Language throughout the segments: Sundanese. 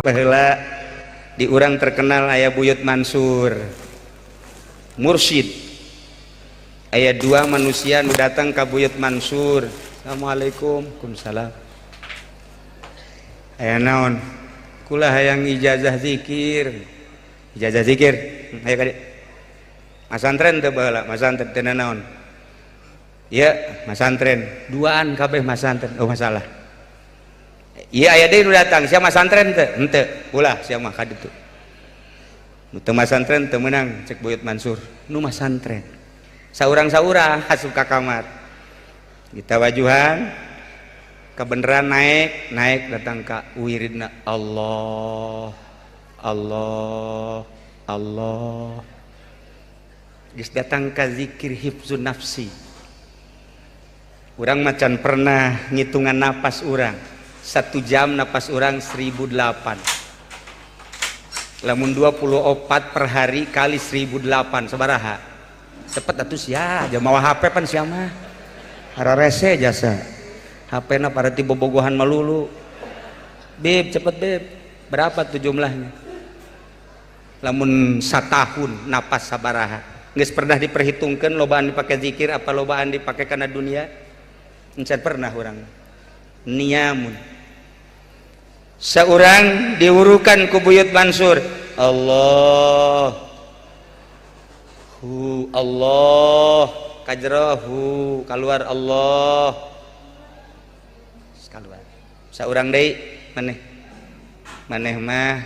Baheula di urang terkenal aya Buyut Mansur mursyid. Aya dua manusia nu datang ka Buyut Mansur. Assalamualaikum. Waalaikumsalam. Aya naon? Kula hayang ijazah zikir. Ijazah zikir. Ayo ka dieu. Masantren teu baheula? Masantren teu naon? Ya, masantren. Duaan kabeh masantren. Oh, masalah. Iya, aya deui nu datang. Sia masantren teu? Henteu. Ulah sia mah ka ditu. Nu teu masantren teu meunang, cek Buyut Mansur. Nu masantren. Saurang-saurang asup ka kamar. Kita wajuhan kebenaran naik, naik datang ka wiridna Allah, Allah, Allah. Geus datang ka zikir hifzun nafsi. Urang macan pernah ngitungan napas urang. Satu jam napas urang 1008. Lamun 24 per hari kali 1008 sabaraha? Cepet atuh sia, jam mawa HP pan sia mah. Hararese jasa. HP na parati bobogohan melulu. Beb, cepet beb. Berapa tuh jumlahnya? Lamun satahun napas sabaraha? Geus pernah diperhitungkan lobaan dipakai zikir apa lobaan dipakai karena dunia? Encan pernah urang. Niamun. Seorang diwurukan ku Buyut Mansur. Allah. Hu Allah kajrohu keluar Allah. Keluar. Seorang deui maneh. Maneh mah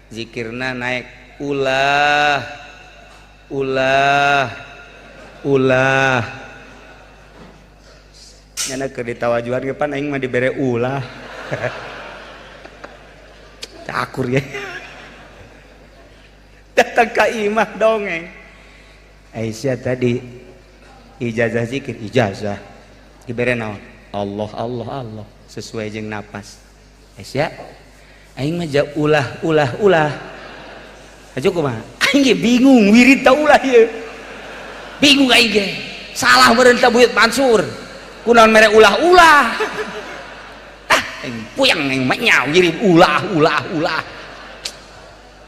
zikirna naik ulah, ulah, ulah. Nyana keur ditawajuhan ge pan aing mah dibere ulah. Cakur ya. Datang ka imah dongeng. Aisyah tadi ijazah zikir, ijazah dibere naon? Allah, Allah, Allah, sesuai jeung napas. Aisyah, aing mah ulah, ulah, ulah. Aja kumaha? Aing ge bingung wirid ta ulah ieu. Bingung aing ge. Salah meureun ta Buyut Mansur. Kunaon mere ulah-ulah? Ah, aing puyeng, aing mah nya wirid ulah, ulah, ulah.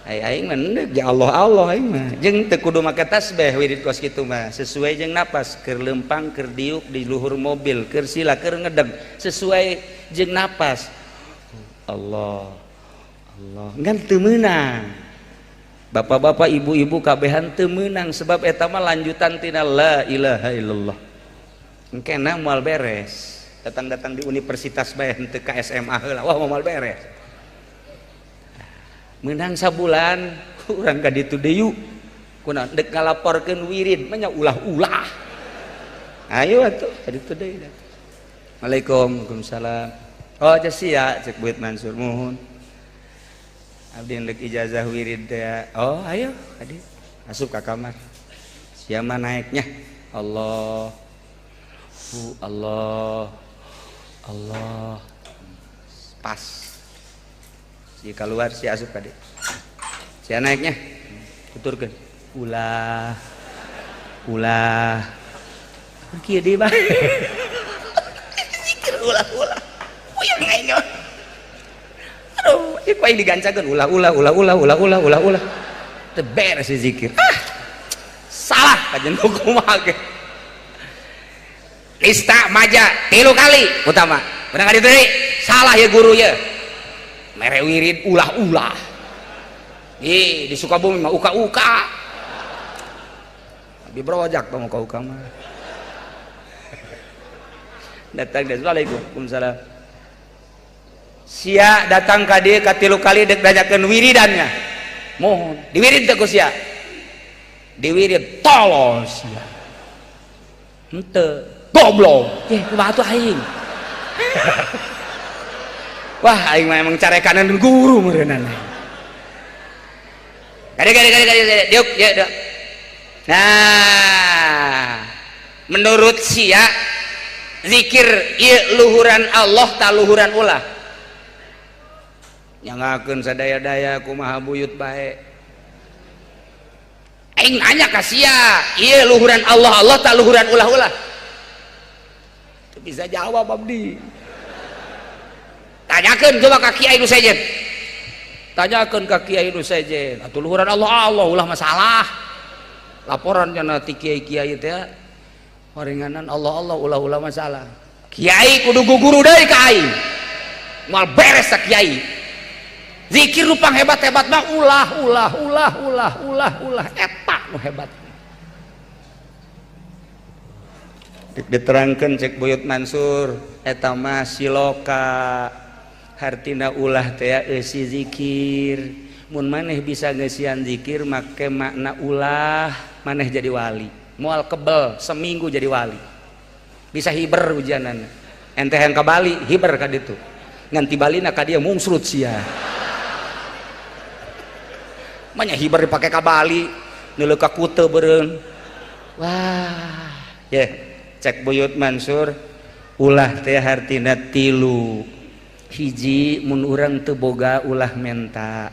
Ai aing mah endek ya Allah, Allah aing mah. Jeung teu kudu make tasbih wirid kos kitu mah, sesuai jeung napas, keur leumpang, keur diuk di luhur mobil, keur sila, keur ngedeg, sesuai jeung napas. Allah, Allah. Ngan teu meunang. Bapak-bapak, ibu-ibu kabehan teu meunang sebab eta mah lanjutan tina la ilaha illallah. Engkena moal beres. Datang-datang di universitas bae henteu ka SMA heula, wah moal beres. Menang sabulan urang ka ditu deui. Kunaon dek ngalaporkeun wirid mah nya ulah-ulah. Ayo atuh ka ditu deui. Assalamualaikum. Waalaikumsalam. Oh, sia cek Buyut Mansur, muhun. Abdi ndek ijazah wirid teh. Oh, ayo ka dieu. Asup ka kamar. Sia mah naiknya Allah. Hu Allah. Allah. Pas. Si keluar, si asup ka dieu. Sia naiknya. Tuturkeun. Ulah. Ulah. Kieu deui bae. Zikir ulah-ulah. Puyeng aing. Aduh, ieu ku aing digancakeun ulah, ulah, ulah, ulah, ulah, ulah, ulah, ulah. Teu beres si zikir. Ah. Salah kajian kumaha ge. Nista maja tilu kali utama. Bener ka ditu deui? Salah ya guru ya. Mere wirid ulah-ulah. Ih, di Sukabumi mah uka-uka. Abi brojak tong uka-uka mah. Datang dan Assalamualaikum. Waalaikumsalam. Sia datang ka dieu ka tilu kali dek nanyakeun wiridannya. Mohon diwirid teh ku sia. Diwirid tolol sia. Henteu, goblok. Eh, kumaha tuh aing? Wah, aing mah emang carekanan guru meureunana. Kade, kade, kade, kade, kade, diuk, ya, diuk. Nah, menurut sia zikir ieu luhuran Allah ta luhuran ulah? Nyangakeun sadaya-daya kumaha buyut bae. Aing nanya ka sia, ieu luhuran Allah Allah ta luhuran ulah-ulah? Teu bisa jawab abdi. Tanyakeun coba ka kiai nu sejen. Tanyakeun ka kiai nu sejen. Atuh luhuran Allah Allah ulah masalah. Laporan cenah ti kiai-kiai teh horenganan Allah Allah ulah-ulah masalah. Kiai kudu guguru deui ka aing. Moal beres sa kiai. Zikir nu panghebat-hebat mah ulah ulah ulah ulah ulah ulah eta nu hebat. Diterangkan cek Buyut Mansur eta mah siloka hartina ulah teh eusi zikir. Mun maneh bisa ngeusian zikir make makna ulah maneh jadi wali. Moal kebel seminggu jadi wali. Bisa hiber ujianana. Ente yang ka Bali hiber ka ditu. Ngan ti Balina ka dieu mungsrut sia. Manya hiber dipake ka Bali neuleuh ka Kute beureun. Wah, ye. Cek Buyut Mansur ulah teh hartina tilu. Hiji mun urang teu boga ulah menta.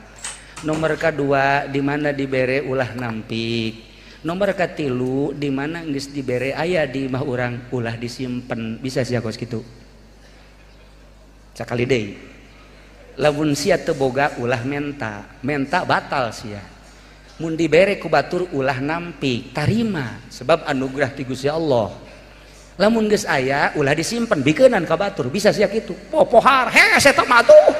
Nomor kadua di mana dibere ulah nampik. Nomor katilu di mana geus dibere aya di imah urang ulah disimpen. Bisa sia kos kitu. Sakali deui. Lamun sia teu boga ulah menta, menta batal sia. Mun dibere ku batur ulah nampik, tarima sebab anugerah ti Gusti Allah. Lamun geus aya ulah disimpen bikeunan ka batur, bisa sia kitu. Popohar hese eta mah tuh.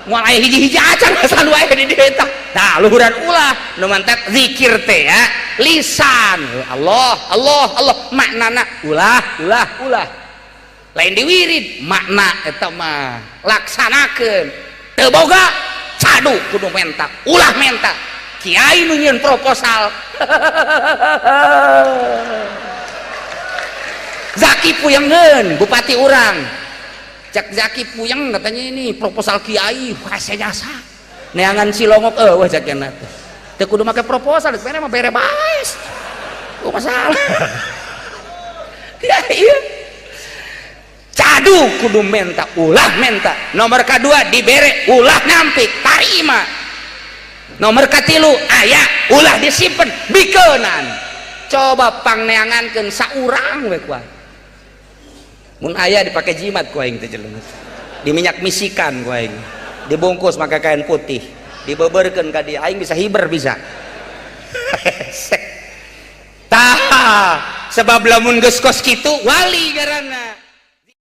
Moal aya hiji-hiji acan asal wae di dieu eta. Tah luhuran ulah nu mantek zikir teh ya lisan Allah Allah Allah maknana ulah ulah ulah. Lain diwirid makna eta mah laksanakeun. Teu boga cadu kudu menta, ulah menta. Kiai nu nyieun proposal. Zaki puyengeun bupati urang. Cek Zaki puyeng katanya ini proposal kiai hese jasa. Neangan cilongok eueuh cek cenah teh. Teu kudu make proposal, sebenarnya mah bere bae. Oh masalah. Ya iya. Cadu kudu menta, ulah menta. Nomor kedua dibere ulah nampik, tarima. Nomor katilu aya ulah disimpen bikeunan. Coba pangneangankeun saurang we kuat. Mun aya dipake jimat ku aing teh jelema. Diminyak misikan ku aing. Dibungkus make kain putih, dibeberkeun ka dieu aing bisa hiber bisa. Tah, sebab lamun geus kos kitu wali garana.